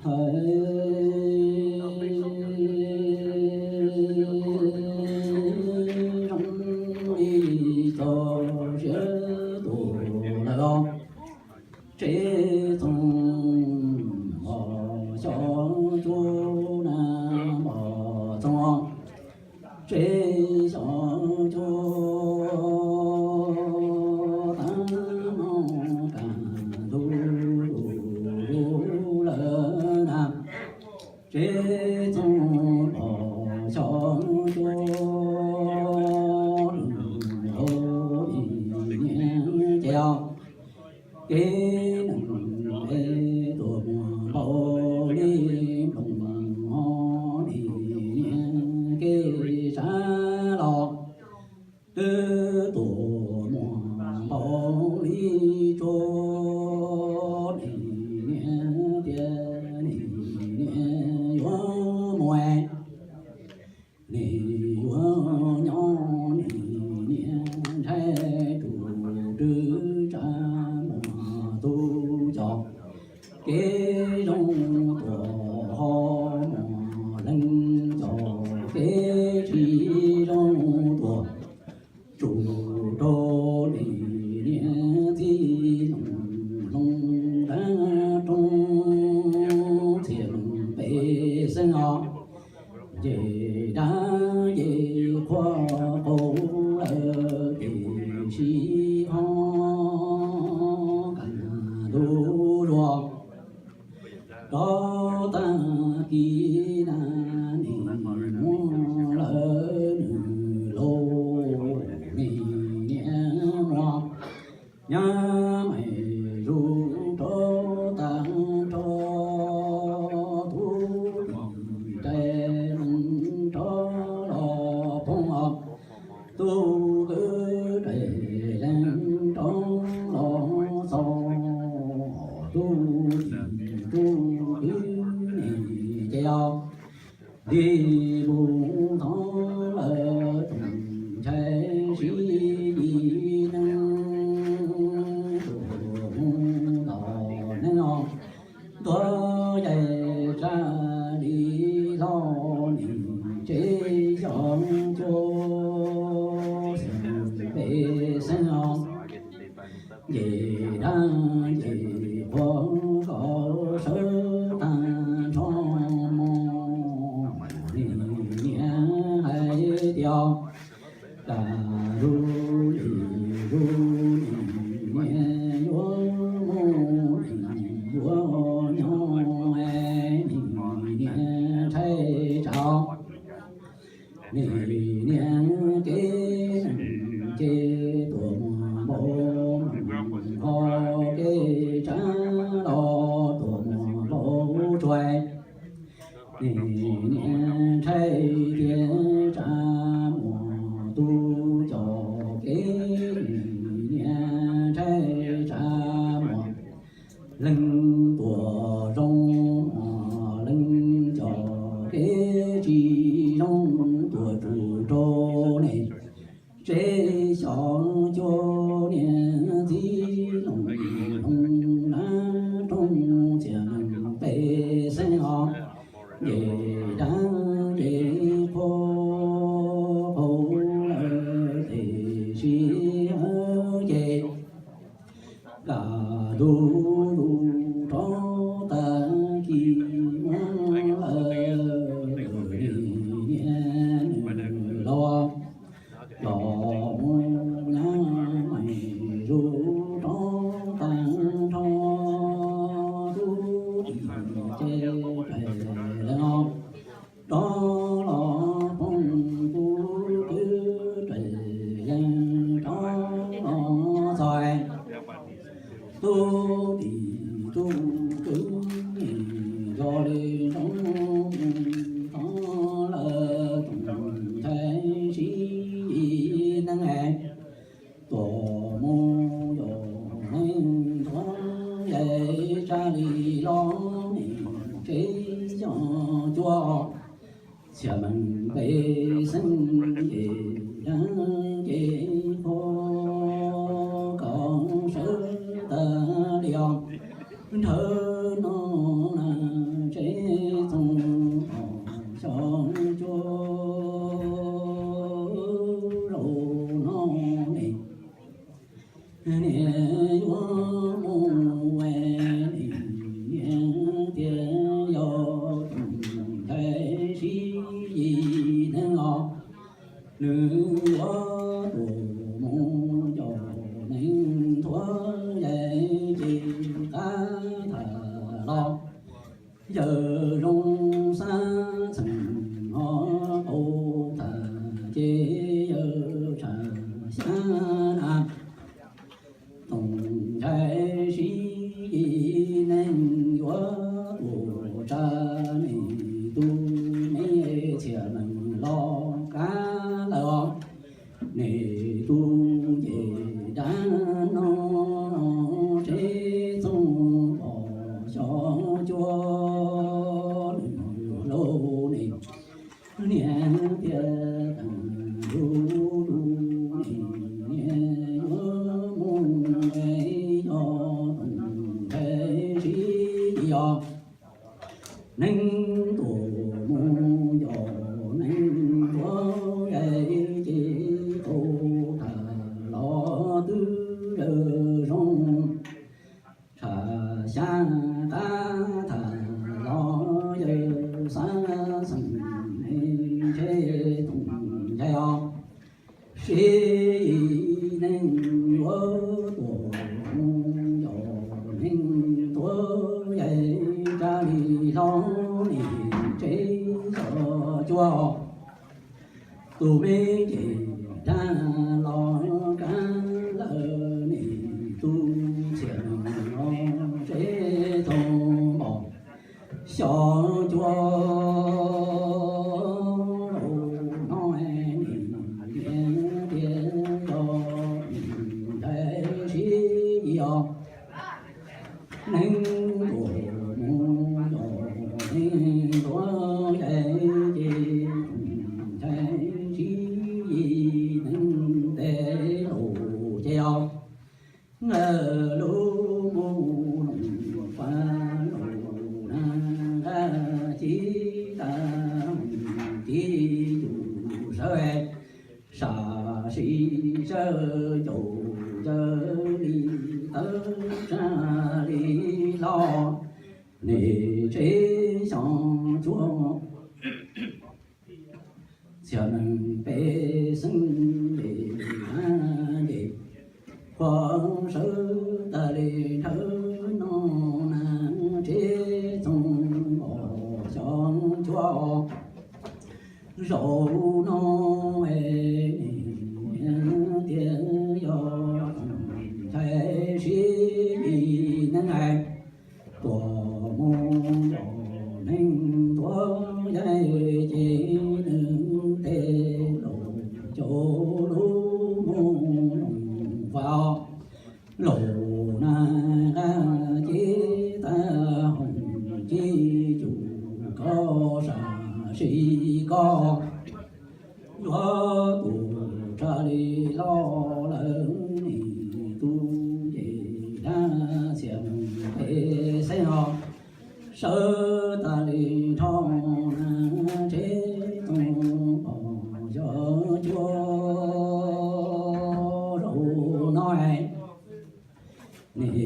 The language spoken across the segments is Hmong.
Hais zoo li cov siab tuag lawm os, tsev txoov mos xyov cuab na mos txoov, tsev xyov cuab tab no kaj ntug lawm na. Tsev txoov mos xyov cuab hauv li niam ces os, kev neeg es tuaj muag npaum li nplooj hov li niam kev tsav los twb tuaj muag npaum li tsuas li niam tias li niam yuav mus, li yuav nyob li niam ntshai tus rwg tsav muag tub cov kev zoo tuaj ho muag leej cov kev tsis zoo tuaj tsuj rau li niam txiv looj hloov dab roob txhia leej pej xeeb os. Nce dab nce qhua qau lawm ces sib ho kaj ntug zuag. Rov tag kis na nim muab lawm nws laus nim niam muag, nyab me zuj rov tag nrho tub tim rais leej rov los poob os. Tub kwv rais leej rov los txog, tub tim tub kwv nim ces os, nti mus thov lawm tsoom ntshai sib yim neeg, tuaj mus tom neeg os, ntuav yaig tsa li hlo nim tsev xyov cuab xeem pej xeem os. Nce dab nce qhua kom sawv tag nrho mus, nim niam hais tias, kaj ntug li ntug nim niam yuav mus, nim yuav nyob, nim niam ntshai tsav, nim niam kev neeg ces tuaj muag npaum nqho, kev tsav los tuaj muag npaum tsuas, nim niam ntshai tias tsav muag tub cov kev, nim niam ntshai tsav muag leej tuaj zoo, leej cov kev tsis zoo tuaj tsuj rau nej tsev xyov cuab, niam txiv looj hloov dab roob txhia leej pej xeem os. Nce dab nce qhua qau lawm ces sib hawb ces kaj ntug zuj rov tag kis muab lawm li niam nws laus los mus, nyab me zuj rov tag nrho tub tim ces rais leej rov los poob, tub kwv rais leej rov los txog, tub tim tub kwv nim yog li zoo thov lawm tsoom ntshai sib yim neeg tuaj mus yos neeg ntxhov yaig tsa li los nim tsev xyov cuab txhia leej pej xeem nce dab nce qhua kom sawv tag li os. Nrhawv no na tse Niam yuav mus, niam tias yog tus ntxhais Siv Yis neeg os, nws yuav tuaj mus coj neeg nthuav yais ces qab tham los yawg zoo xab xeem ho qaug tham ces yawg tsham xyab na. Tus ntxhais Siv Yis neeg yuav tuaj tsa nws tus me txhiaj nees los qab lawm os. Nws tus ncej dab no tsev txooj pom xyov cuag nws lauj. Nws niam tias teem lub lub, nws niam yuav mus es yog tus ntxhais Siv Yis os, neeg tuaj mus yog neeg nthuav yais ces qaug tham los twb yawg zoo tsham xyab qab tham los yawg xab xeem ntshe tus ntxhais os. Siv Yis neeg yuav tuaj mus yog neeg nthuav yais, tsa li hlo nws tsev xyov cuag tus me ncej dab los qab lawm, nws tus txhiaj nees los tsev txooj pom xyov cuag lauj. No nws niam tias yog nws ntxhais Siv Yis os, neeg tuaj mus yog neeg nthuav yais ces tus ntxhais Siv Yis neeg tes lus ces os, lub mus loo pas lus na, nqa ci tas mus ci cuj sawv, sam sim sawv caum caws li tawv tsa li hlo, nws tsev xyov cuag txhiaj nees peb xeeb ncej dab ncej qhuav sawv tas li nthawv no na, tsev txooj pom xyov cuag zaum no es, nws niam tias yog tus ntxhais Siv Yis neeg es tuaj mus yog neeg nthuav yais ces nws tes lus caum lub mus loo pas lus na, nqa ci tas hoom ci cuj koj sam sim koj yuav tuaj tsa li hlo lawm, nws tus ncej dab txhiaj nees peb xeeb os, sawv tas li nrho na, tsev txooj pom xyov cuag zaum no es, nws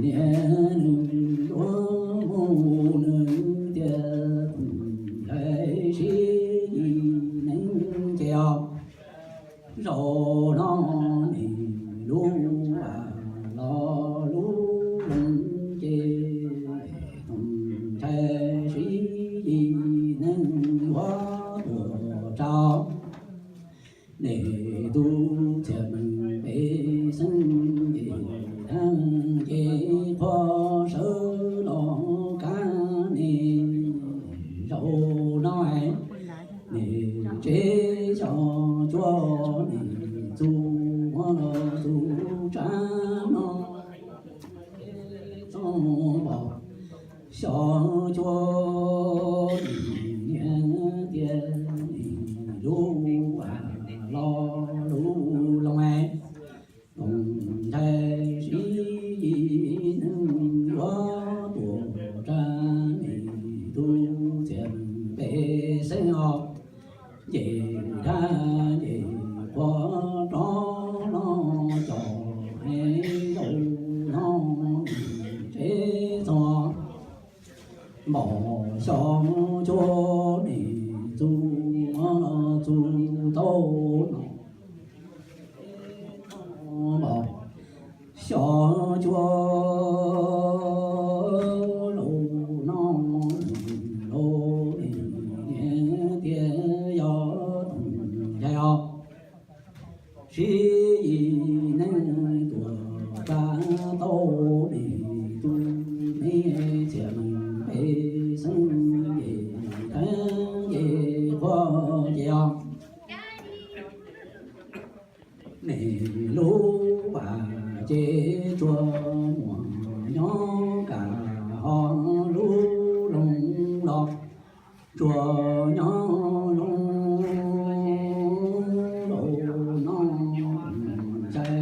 niam nws yuav mus nws tias tus ntxhais Siv Yis neeg ces os, zaum no nws lub los lub loo ces tus ntxhais Siv Yis neeg yuav tuaj tsa nws tus txhiaj nees peb xeeb ncej dab ncej qhuav sawv los kab nws zaum no es, nws tsev xyov cuag nws txuj muab los txuj Xyov cuab zaum no, zaum niam tias yog toom ncaig os. Sib yim neej tuam tsa tau, nim tus me txhiaj meem pej xeem ces thab ces quaj ces os. Nim lub vaj ces tsuas muaj nyob kam ho lub loog los tsuas nyob zoo. Zaum no ntshai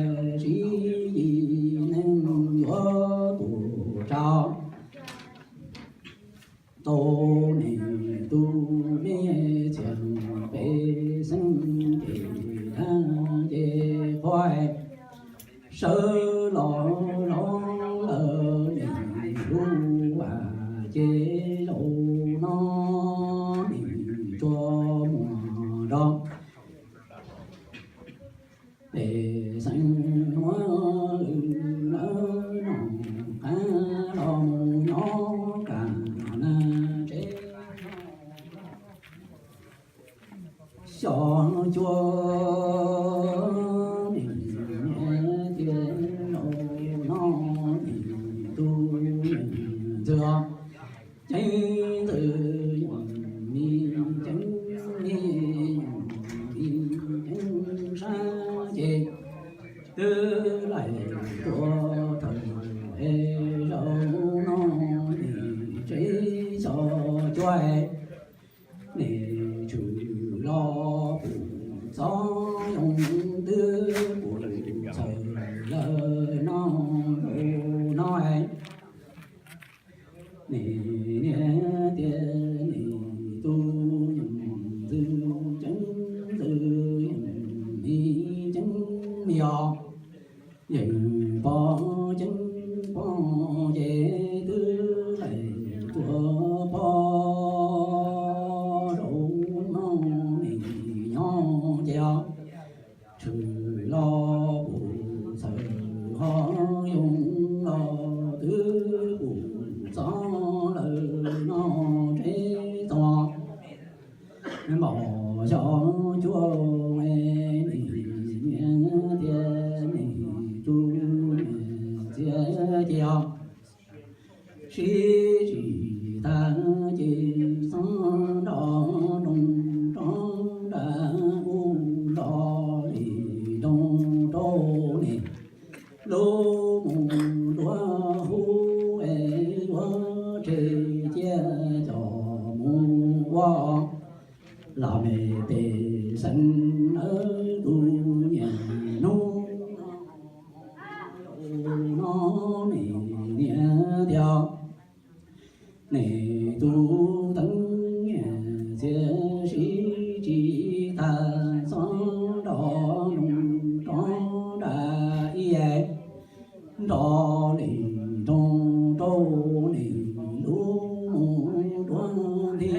sib yim neej yuav tuam tsa tau, nim tus me txhiaj pej xeem ces thab ces quaj sawv los zov lawm. Nim lub vaj ces zaum no nim tsuas muaj nrog pej xeem nuav lwm lawv noog qab los mus nyob kam na tsev. Xyov cuab nim niam tias zaum no nim tus ntxwg os, ceev ntxwg yog mi ceev, mi yog mi ceev sab ces twb laim tuag thaum es zaum no nim tsev xyov cuab nim tshwm los pum txov yoo twb pum txhawm lawm no zaum no. Nim niam tias nim tus ntxwg ceev ntxwg yog mi ceev mi os, yeej pom ceev pom ces twb laim tuag pog. Zaum no nim nyob ces os, tshwm los pum txhawm ho yoo los twb pum txov lawm no tsev txog. Npaum xyov cuab nim niam tias nim tus niam txiv ces os, sib tsis tag ces txhob nrov nroo rov nram u nrov li nroo rau nim lub mus nruab hub es yuav tseg cia coj mus ua los me pej xeem nawb tus niam hnub no nim niam tias nim tus teev niam txiv sib tsis tag txhob nrov nroo rov nram ib nrov li nroo rau nim lub mus nruab nti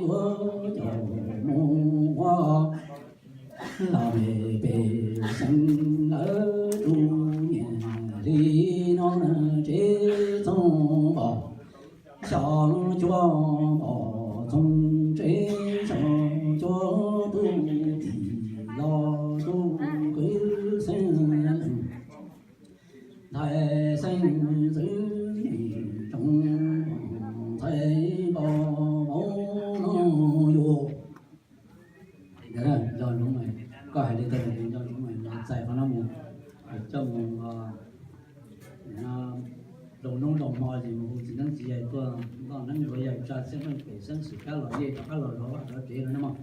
yuav coj mus ua los me pej xeem lawv tus niam li no tsev txhob npaum xyov cuab npaum txhoov tsev xyov cuab tub tim los tub kwv xeeb ntxhais xeeb ntxwv nim tsoom ntxhais npau vauv no yus. Nco ntsoov, koj hais li tau nco ntsoov, txais qhov no mus, coj mus zoo noob zoo hmo ces mus hu txiv neeb txiv yaig tuaj noj neeb luav yaig tsa xeeb leej pem xeeb xwm kab los yeej rov qab los zov vaj zov tsev no na mog.